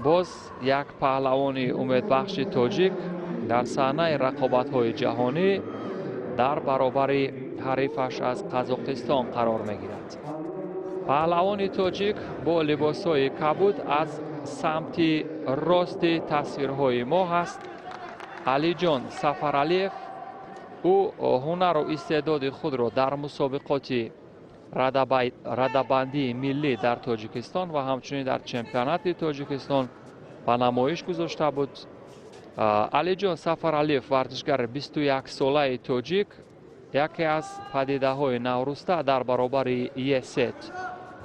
Боз як паҳлавони умедбахши тоҷик дар саҳнаи рақобатҳои ҷаҳонӣ дар баробари ҳарифаш аз Қазоқистон қарор мегирад. Паҳлавони тоҷик бо либосҳои кабуд аз самти рости тасвирҳои мо ҳаст Алиҷон Сафаралиев. Ӯ ҳунару истеъдоди худро дар мусобиқоти радабандии миллӣ дар Тоҷикистон ва ҳамчунин дар чемпионати Тоҷикистон ба намоиш гузошта буд. Алиҷон Сафаралиев, варзишгари 21-солаи тоҷик, яке аз падидаҳои навруста, дар баробари Есет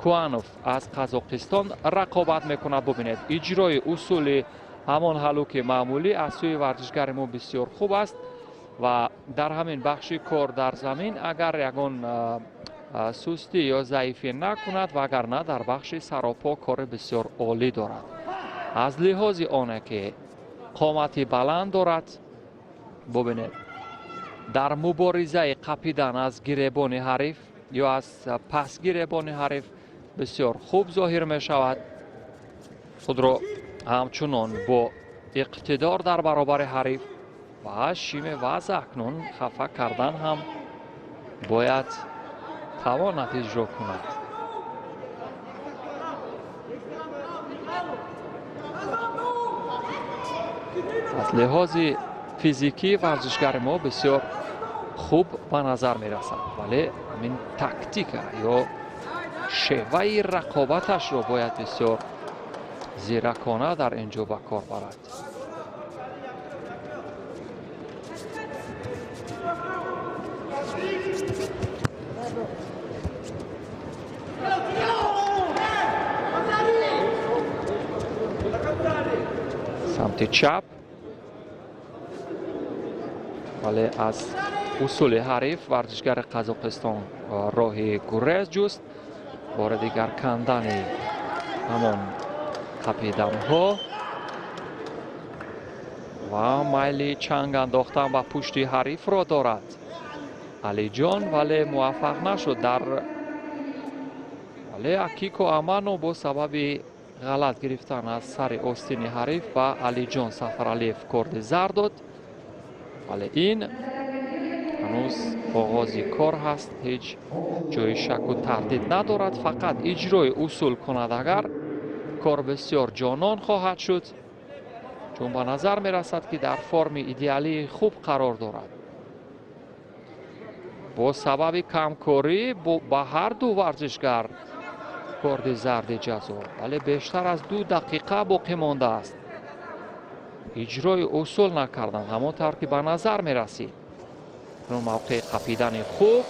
Куанов аз Қазоқистон рақобат мекунад. Бубинед, иҷрои усули ҳамон ҳалуки маъмулӣ аз сӯи варзишгари мо бисёр хуб аст ва дар ҳамин бахши кор дар замин агар ягон сустӣ ё заифӣ накунад, вагарна дар бахши саропо кори бисёр олӣ дорад. Аз лиҳози оне ки қомати баланд дорад, бубинед, дар муборизаи қапидан аз гиребони ҳариф ё аз пас гиребони ҳариф бисёр хуб зоҳир мешавад. Худро ҳамчунон бо иқтидор дар баробари ҳариф ва шиме вазъ акнун хафа кардан ҳам бояд тавонад иҷро кунад. Аз лиҳози физикӣ варзишгари мо бисёр хуб ба назар мерасад, вале ҳамин тактика ё шеваи рақобаташро бояд бисёр зиракона дар ин ҷо ба кор барад. Самти чап, вале аз усули ҳариф варзишгари Қазоқистон роҳи гурез ҷуст. Бори дигар кандани ҳамон қапиданҳо ва майли чанг андохтан ба пушти ҳарифро дорад Алиҷон, вале муваффақ нашуд. Дар вале Акико Амано бо сабаби ғалат гирифтан аз сари остини ҳариф ба Алиҷон Сафаралиев корди зар дод, вале ин ҳанӯз оғози кор ҳаст, ҳеҷ ҷои шаку тардид надорад. Фақат иҷрои усул кунад агар, кор бисёр ҷонон хоҳад шуд, чун ба назар мерасад ки дар форми идеалии хуб қарор дорад. Бо сабаби камкорӣ ба ҳар ду варзишгар корди зарди ҷазо, вале бештар аз 2 дақиқа боқӣ мондааст. Иҷрои усул накарданд ҳамон тавр ки ба назар мерасид. Мавқеи қапидани хуб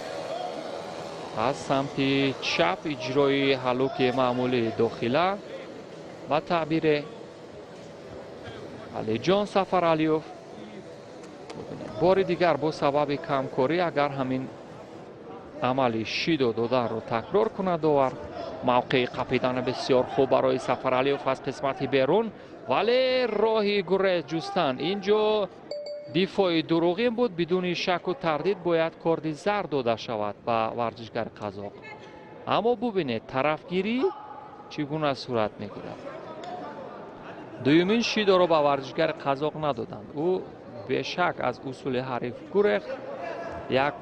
аз самти чап, иҷрои ҳалуки маъмулии дохила ба таъбири Алиҷон Сафаралиев. Бори дигар бо сабаби камкорӣ агар ҳамин амали шидо доданро такрор кунад довар. Мавқеи қапидани бисёр хуб барои Сафаралиев аз қисмати берун, вале роҳи гурез ҷустан инҷо дифои дурӯғин буд. Бидуни шаку тардид бояд корди зар дода шавад ба варзишгари қазоқ. Аммо бубинед, тарафгирӣ чӣ гуна сурат мегирад. Дуюмин шидоро ба варзишгари қазоқ надоданд. Ӯ бешак аз усули ҳариф гурехт. Як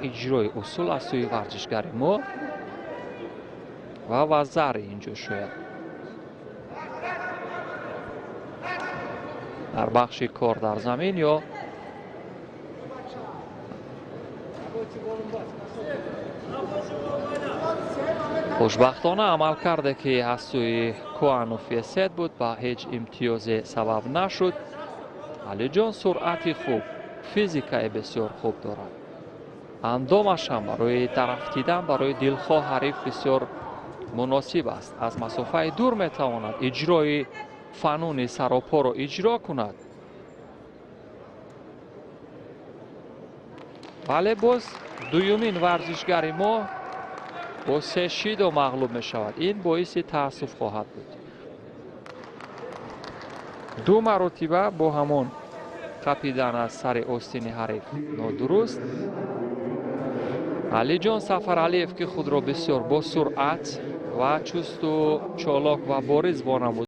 иҷрои усул аз сӯи варзишгари мо ва вазари инҷо шояд дар бахши кор дар замин ё хушбахтона амал карде ки аз сӯи Куанов Есет буд, ба ҳеҷ имтиёзе сабаб нашуд. Алиҷон суръати хуб, физикаи бисёр хуб дорад. Андомаш ҳам барои тарафдидан барои дилхоҳ ҳариф бисёр муносиб аст. Аз масофаи дур метавонад иҷрои фануни саропоро иҷро кунад. Вале боз дуюмин варзишгари мо бо 3 шидо мағлуб мешавад. Ин боиси таассуф хоҳад буд. 2 маротиба бо ҳамон қапидан аз сари остини ҳариф нодуруст. Алиҷон Сафаралиев ки худро бисёр бо суръат ва чусту чолок ва бориз вонамуд.